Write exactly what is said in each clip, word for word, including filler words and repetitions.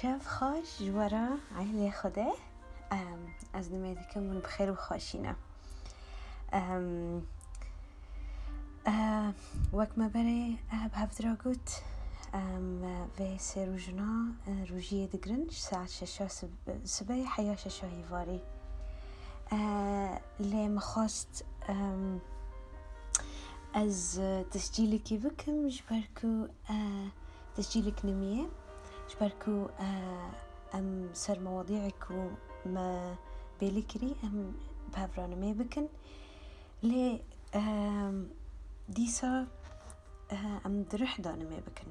Şev xweş ji we re, aîlê Xwedê. Em, ez nimê dikim hûn bi xêr û xweşî ne. Em, eh, wek me berê, eh, bi hev re got, em, vê sê rojina, eh, rojiyê digirin ji saet şeşa sib-, sibê heya şeşa hîvarî. Eh, lê min xwest, em, ez tescîlekî bikim ji ber ku, eh, tescîlek nimî ye, ji ber ku, eh, em ser mewadîyê ku me bêlî kirî, em bi hev re nimê bikin. Lê, eh, dîsa, eh, em di ruh de nimê bikin.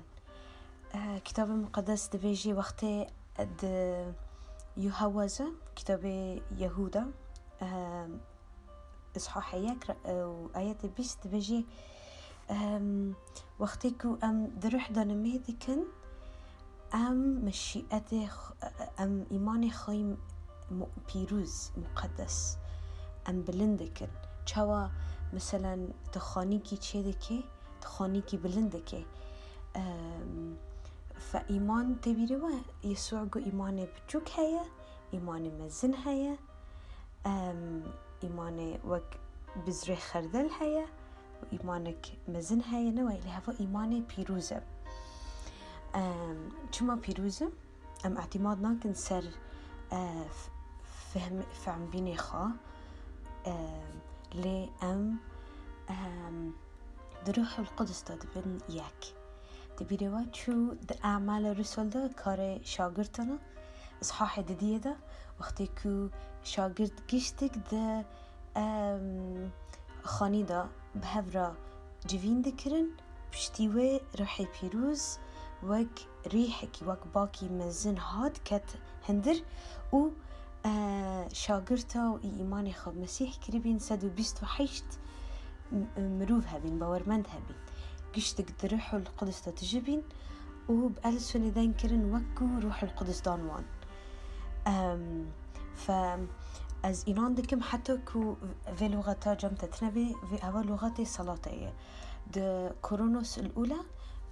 Eh, Kitabê Muqedes dibêjî wextê di Yuheweze, kitabê Yehûda, eh, Îshahê yek re, û ayetê bîst dibêjî, em, wextê ku em di ruh de nimê dikin, em meşîetê xwe, em îmanê xwe yî mu-, pîroz, muqedes, em bilind dikin. Çawa, meselen, tu xanîkî çê dikê, tu xanîkî bilind dikê. Em, fe îman tê bîrê we, Yesû got îmanê biçûk heye, îmanê mezin heye, em, îmanê wek bizrê xerdel heye û îmanek mezin heye, ne wayî, lê heva îmanê pîroz e. Em, çima pîroz e? Em îtîmad nakin ser, e, f-, fehm-, fehmbînê xwe, e, lê em, em, di Ruhul Qudus de dibin yek. Di bîrê we çû di E'mala Rusul de karê şagirtana, Îshahê didiyê de, wextê ku şagirt giştik di, em, xanî de bi hev re civîn dikirin, piştî wê Ruhê Pîroz wek rîhekî, wek bakî mezin hat ket hundir û, e, şagirta û î-, îmanê xwe Mesîh kiribîn, sed û bîst û heşt m-, mirov hebîn, bawermend hebîn. Giştik di Ruhul Qudus de tijî bîn û bi elsûnê deng kirin wek ku Ruhul Qudus dan wan. Em, fe ez înan dikim heta ku vê luxeta cem te tine bê, vê eva luxetê salatê ye. Di Korintos el-Ula,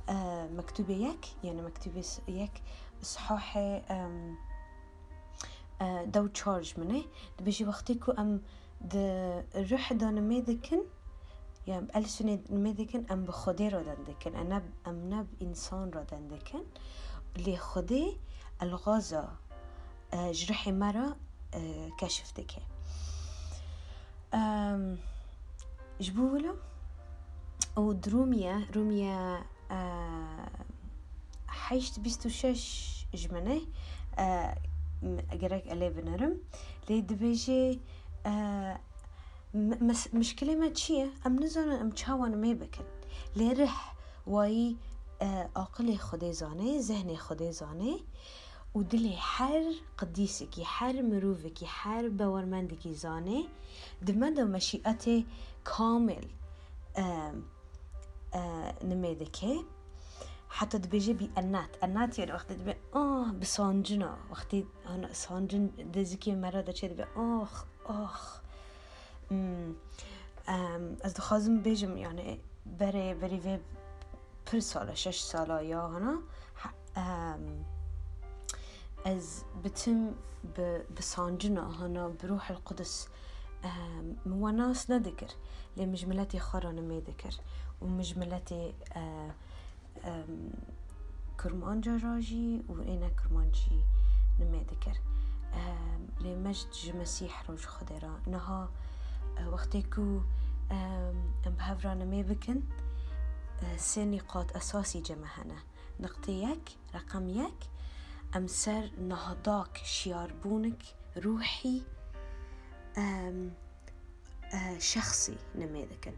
e, mektûbê yek, yani mektûbê s-, yek, Îshahê, em, e, dew çar ji min e. Dibêjî wextê ku em di ruh de nimê dikin, ya bi elsûnê nimê dikin, em bi Xwedê re deng dikin. Em ne, em ne bi însan re deng dikin. Lê Xwedê elxaza, e, ji ruhê me re, e, keşif dike. Em, ji bo wilo û di Rûmiye, Rûmiye, e, heşt bîst û şeş ji min e, e, m-, gerek elê binerim. Lê dibêjê, e, m-, mes-, mişkilê me çi ye? Em nizanin em çawa nimê bikin. Lê rih wayî, e, aqilê Xwedê zanê, zehnê Xwedê zanê û dilê her qidîsekî, her mirovekî, her bawermendekî zanê, di me de meşîetê kamil, e, e, nimê dike. Heta dibêje bî enat. Enat yani wextê dibe, ah, bi sancina. Wextê hana sancin dezikê me re de çê dibe, ah, ah. Hmm. Em, ez dixwazim bêjim, yani berê, berî vê pir sala, şeş sala ya hana, ha, em, ez bi tim bi, bi sancina hana, bi Ruhul Qudus, em, min we nas nedikir. Lê min ji miletê xwe re nimê dikir. Û min ji miletê, e, em, Kurmanca re jî û ê ne Kurmanc jî nimê dikir. Em, lê me ji, ji Mesîh re û ji Xwedê re. Niha, e, wextê ku, em, em bi hev re nimê bikin, e, sê nîqat esasî cem me hene. Niqtê yek, reqem yek, em ser nahdak, şiyarbûnik, ruhî, em, e, şexsî nimê dikin.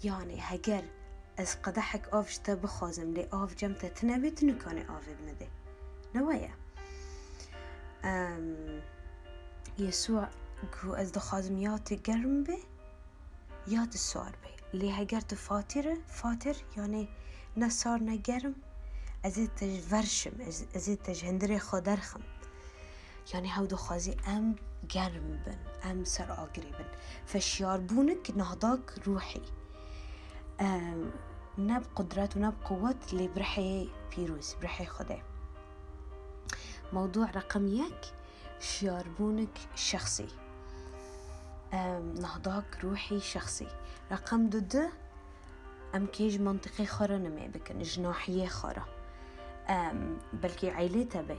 Yani heger ez qedehek av ji te bixwazim, lê av cem te tine bê, tu nikanê avê min de. Ne we ye. Em, Yesû got, ez dixwazim ya tu germ bê, ya tu sar bê. Lê heger tu fatîr, fatîr, yani ne sar ne germ, ez ê te ji ver şim, ez, ez ê te ji hundirê xwe derxim. Yani hew dixwazî em germ bin, em ser agirê bin. Fe şiyarbûnik nahdak ruhî. Em, ne bi qudret û ne bi quwet, lê bi rihê pîroz, bi rihê Xwedê. Mewdû reqem yek, şiyarbûnik şexsî. Em, nahdak ruhî şexsî. Reqem du di, em kê ji mentiqê xwe re nimê bikin, ji nahiyê xwe re. Em, belkî eylê te be,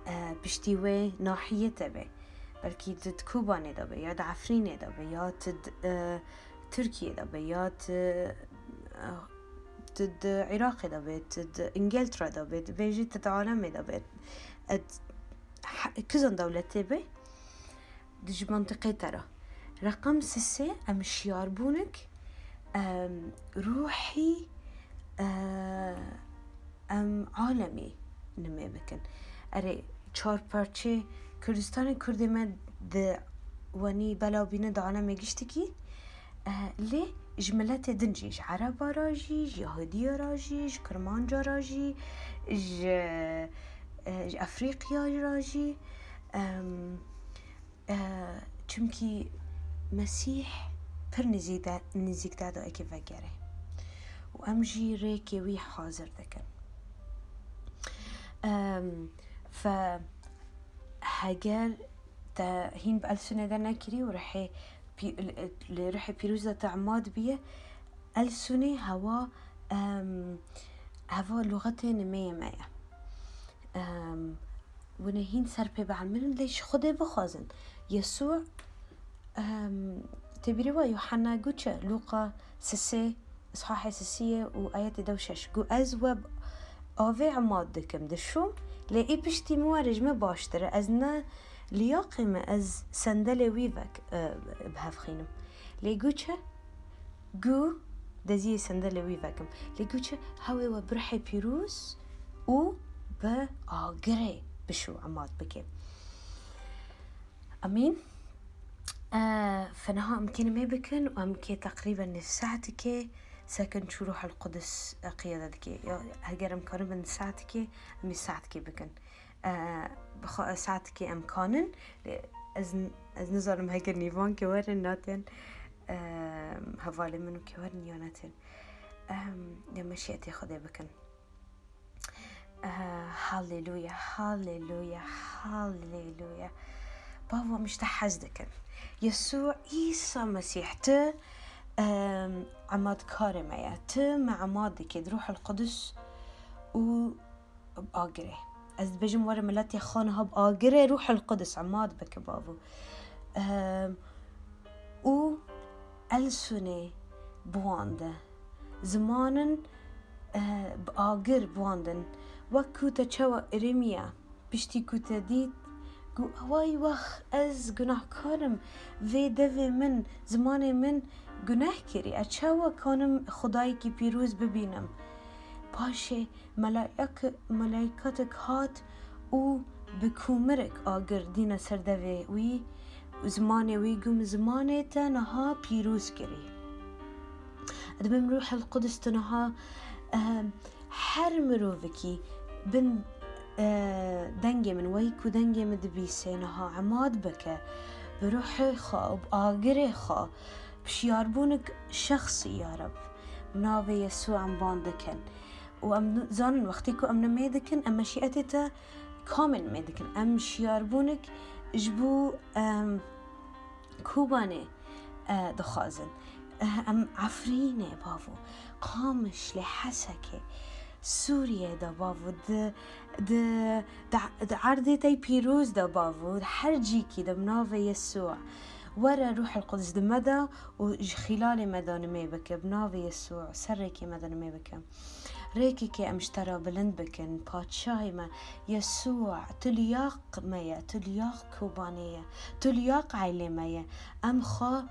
e, piştî wê nahiyê te be. Belkî tu di Kobanê de be, ya di Efrînê de be, ya tu di, e, Tirkiyê de be, ya tu, e, tu di Iraqê de be, tu di Îngiltere de be, dibêjî tu di alemê de be. E, he-, kizan dewletê be, di ji mentiqê te re. Reqem sisê, em şiyarbûnik, em, ruhî, e, em alemî nimê bikin. Erê, çar parçê Kurdistanê, Kurdê me di wenî belav bîne di alemê giştikî, e, lê ji miletê din jî, ji Ereba re jî, ji Yahudiya re jî, ji Kirmanca re jî, ji, e, ji Efrîqiya re jî, em, e, çimkî Mesîh pir nizîk de, nizîk de dayikê vegere. Û em jî rêkê wî hazir dikin. Em, fe heger te hîn bi Elsûnê de nekirî û rihê pî-, li, li rihê pîroz de te emad biye, Elsûnê hewa, em, hewa lûxetê nimeyê me ye. Em, Wine hîn ser pê bielmînin, lê ji Xwedê bixwazin. Yesû, em, tê bîrê we Yuhanna got çi? Lûqa sisê, îshahê sisiyê û ayetê dew şeş. Got, ez we bi avê emad dikim, dişûm, lê ê piştî min were ji min baştir e. Ez ne liyaqê me, ez sendelê wî vek, e, bi hev xînim. Lê got çi? Got, deziyê sendelê wî vekim. Lê got çi? Hewê we bi rihê pîroz û bi agirê bişû, emad bike. Amîn. E, fe niha em kê nimê bikin û em kê teqrîben nîv saetikê sekin çû Ruhul Qudus, e, qiyade dike. Ya, heger em karibin saetikê, em ê saetikê bikin. E, bi xwe saetikê em kanin, lê ez, ez nizanim heger nîvankê werin, natên, e, hevalê min û kê werin ya netên. E, ya meşiyetê Xwedê bikin. E, Haleluya, haleluya, haleluya. Bavo, em ji te hez dikin. Yesû, Îsa Mesîh, tu, e, emadkarê me ye. Tu me emad dikî di Ruhul Qudus û bi agirê. Ez dibêjim, were miletê xwe niha bi agirê Ruhul Qudus emad bike, bavo. Em, û Elsûnê bi wan de. Zimanin, e, bi agir bi wan din. Wek ku te çawa Irimiya, piştî ku te dît, got, Way wex, ez gunahkar im, vê devê min, zimanê min guneh kirî. Ez çawa kanim Xwedayekî pîroz bibînim? Paşê Melayek-, melayketek hat û bi kûmirik agir dîne ser devê wî û zimanê wî got, Zimanê te niha pîroz kirî. Dibim Ruhul Qudus tu niha, e, her mirovekî bin, e, dengê min, weyî ku dengê min dibîsê niha emad bike, bi ruhê xwe û bi agirê xwe, bi şiyarbûnik şexsî, ya Reb. Bi navê Yesû em ban dikin. Û em zanin, wextê ku em nimê dikin, em meşîetê te kamil nimê dikin. Em şiyarbûnik ji bo, em, Kobanê, e, dixwazin. E, em Efrînê, bavo, Qamişlê, Hesekê, Sûriyê de, bavo, di, di, di, di erdê te yî pîroz de, bavo, her cîkî de, bi navê Yesû. Were Ruhul Qudus di me de û ji xîlalê me de nimê bike, bi navê Yesû, ser rêkê me de nimê bike. Rêkekê em ji te re bilind bikin, Padşahê me, Yesû, tu liyaq me ye, tu liyaq Kobanê ye, tu liyaq eylê me ye. Em xwe,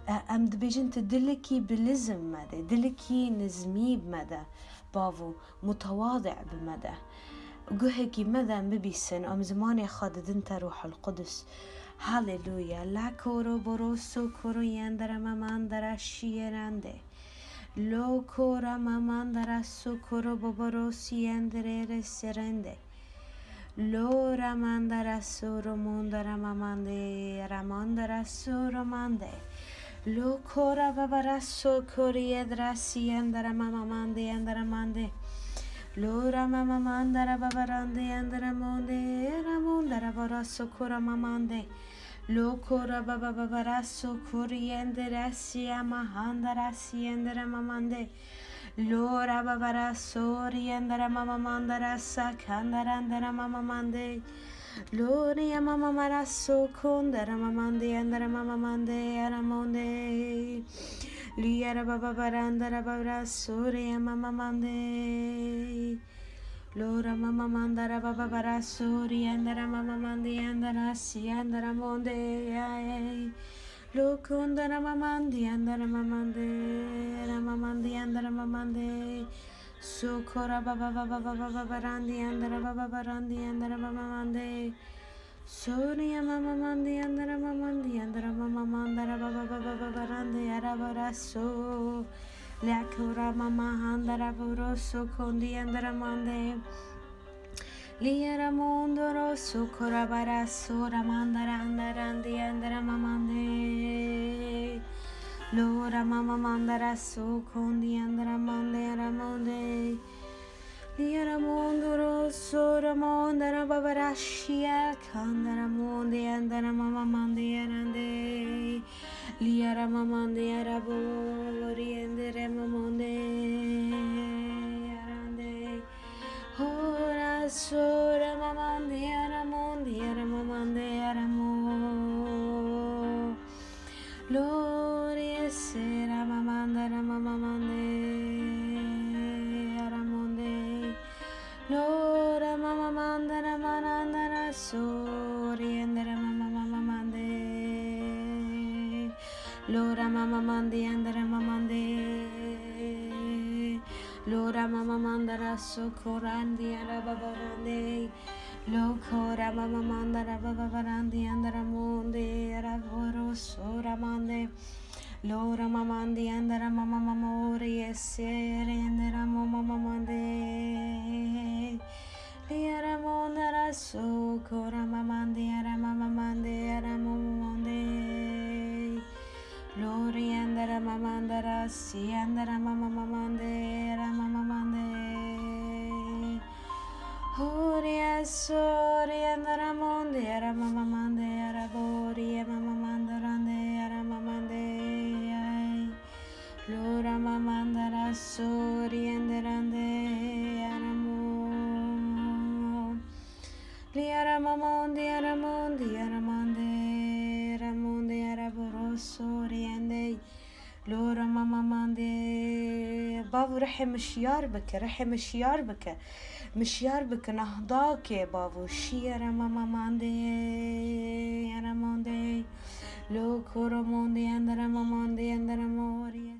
e, em dibêjin tu dilekî biliz bi me de, dilekî nizmî bi me de, bavo, mutewadi bi me de. Guhekî me de em bibîsin, em zimanê xwe didin te Ruhul Qudus. Haleluya. La koro boroso koro yendere memandere şiyerende. Lo kora mamandara sokoro boboro siendere serende. Lo ramandara soro mondara mamande ramandara soro mande. Lo kora babara sokori edra siendara mamamande endara mande. Lo ramamamandara babarande endara monde. Vara sokora mamande. Lokora baba baba ra sokori endera siya mahandara siyendera mamande. Lora baba ra sori endera mama mandara sakandara endera mama mande. Lori ya mama mara sokondera mamande endera mama mande aramonde. Liyara baba barandara babra sori ya mama mande. Lora mama mandara baba bara sori andara mama mandi andara si andara monde. Lokondara mamandi andara mamande. Ara mamandi andara mamande. Sokora baba baba baba baba randi andara baba barandi andara mama mande. Soria mama mandi andara mamandi andara mama mandara baba baba baba randi arabaraso. Liakora mama handara boroso kondi andara mande. Liara mondoro sokora baraso ramandara andarandi andara mamande. Lora mama mandara so kondi andara mande aramonde. Liara mondoro sora mondara babara shia kandara monde andara mama mande arande. Liara mamande arabori andere mamonde arande. Hora sora mamande aramonde aramamande aramo. Lori esera mamandara mamamande aramonde. Lora mama mandara manandara sori endara mama mama mande. Lora mama mandi andara mamande. Lora mama mandara sokorandi ara baba mande. Lokora mama mandara baba barandi andara monde ara boro sora mande. Lora mamandi andara mama mama ori esere andara mama mamande. Liara mondara sokora mamandi ara mama mande ara mama mande. Lori andara mamandara si andara mama mamande ara mama mande. Horia soria andara monde ara mama mande ara boria mama mandarande ara mamande. Lora mamandara soria andarande ara mo. Liara mamondi ara mondi ara mande ara mondi ara boro soriende. Lora mama mande. Bavu rihê mişyar bike, rihê mişyar bike. Mişyar bike, nahdake bavu şiyara mama mande ara mande. Lo koro mande andara mamande andara moriye.